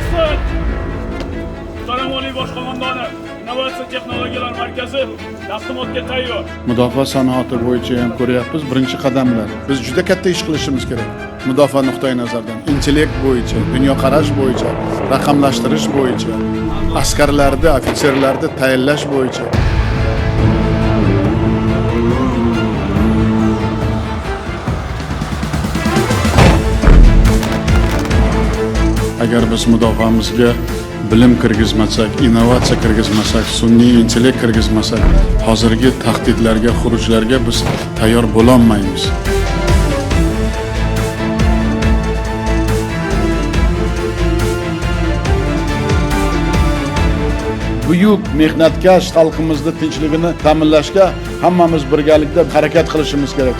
Do'stlar, muhtaram Oliy Bosh Qo'mondoni, Innovatsiya texnologiyalar markazi taqdimotga tayyor. Mudofaa sanoati bo'yicha ham ko'ryapmiz birinchi qadamlar. Biz juda katta ish qilishimiz kerak. Mudofaa nuqtai nazaridan, intellekt bo'yicha, dunyoqarash bo'yicha, raqamlashtirish bo'yicha, askarlarni, ofitserlarni tayinlash bo'yicha. Agar biz mudofaamizga bilim kirgizmasak, innovatsiya kirgizmasak, sun'iy intellekt kirgizmasak, hozirgi tahdidlarga, xurujlarga biz tayyor bo'lolmaymiz. Buyuk mehnatkash xalqimizni tinchligini ta'minlashga hammamiz birgalikda harakat qilishimiz kerak.